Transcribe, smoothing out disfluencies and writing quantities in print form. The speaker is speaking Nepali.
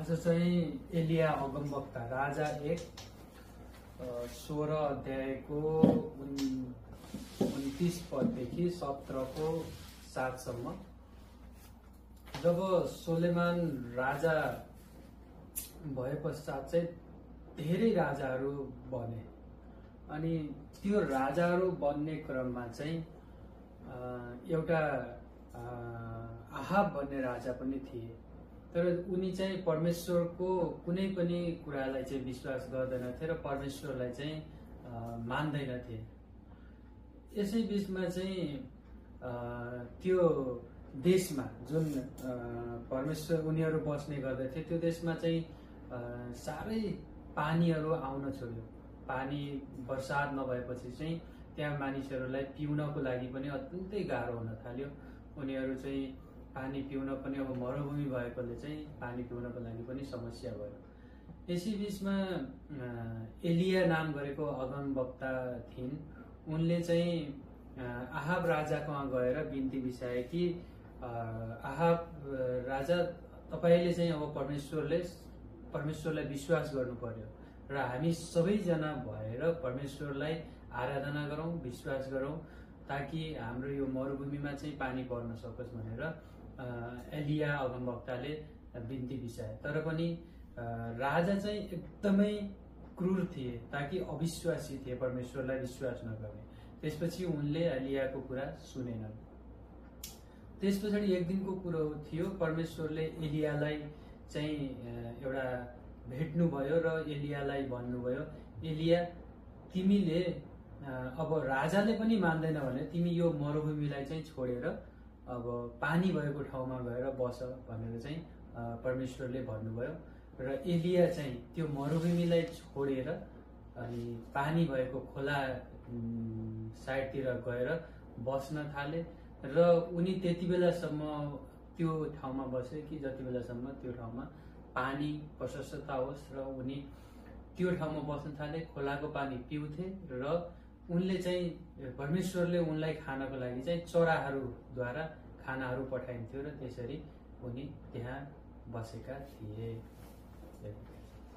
आज चाहिँ एलिया अगमवक्ता राजा 1 16 अध्यायको 29 पददेखि 17 को 7 सम्म। जब सोलेमान राजा भए पश्चात चाहिँ धेरै राजाहरू बने अनि त्यो राजाहरू बन्ने क्रममा चाहिँ एउटा आहाब भन्ने राजा पनि थिए, तर उनी चाहिँ परमेश्वरको कुनै पनि कुरालाई चाहिँ विश्वास गर्दैनथे र परमेश्वरलाई चाहिँ मान्दैनथे। यसै बीचमा चाहिँ त्यो देशमा जुन परमेश्वर उनीहरू बस्ने गर्दथे त्यो देशमा चाहिँ साह्रै पानीहरू आउन छोड्यो। पानी बर्सात नभएपछि चाहिँ त्यहाँ मानिसहरूलाई पिउनको लागि पनि अत्यन्तै गाह्रो हुन थाल्यो। उनीहरू चाहिँ पानी पिउन पनि अब मरुभूमि भएकोले चाहिँ पानी पिउनको लागि पनि समस्या भयो। यसै बीचमा एलिया नाम गरेको अगमवक्ता थिइन्। उनले चाहिँ आहाब राजाकोमा गएर बिन्ती बिसाए कि आहाब राजा, तपाईले चाहिँ अब परमेश्वरलाई विश्वास गर्नु पर्यो र हामी सबैजना भएर परमेश्वरलाई आराधना गरौँ, विश्वास गरौँ, ताकि हाम्रो यो मरुभूमिमा चाहिँ पानी पर्न सकोस् भनेर एलिया अगमवक्ताले बिन्ती बिसाए। तर पनि राजा चाहिँ एकदमै क्रूर थिए, ताकि अविश्वासी थिए, परमेश्वरलाई विश्वास नगर्ने। त्यसपछि उनले एलियाको कुरा सुनेनन्। त्यस पछाडि एक दिनको कुरो थियो, परमेश्वरले एलियालाई चाहिँ एउटा भेट्नुभयो र एलियालाई भन्नुभयो, एलिया तिमीले अब राजाले पनि मान्दैन भने तिमी यो मरुभूमिलाई चाहिँ छोडेर अब पानी भएको ठाउँमा गएर बस भनेर चाहिँ परमेश्वरले भन्नुभयो। र एलिया चाहिँ त्यो मरुभूमिलाई छोडेर अनि पानी भएको खोला साइडतिर गएर बस्न थाले र उनी त्यति बेलासम्म त्यो ठाउँमा बसे कि जति बेलासम्म त्यो ठाउँमा पानी प्रशस्तता होस् र उनी त्यो ठाउँमा बस्न थाले, खोलाको पानी पिउथे र उनले चाहिँ परमेश्वरले उनलाई खानको लागि चाहिँ चराहरूद्वारा खानाहरू पठाइन्थ्यो र त्यसरी उनी त्यहाँ बसेका थिए।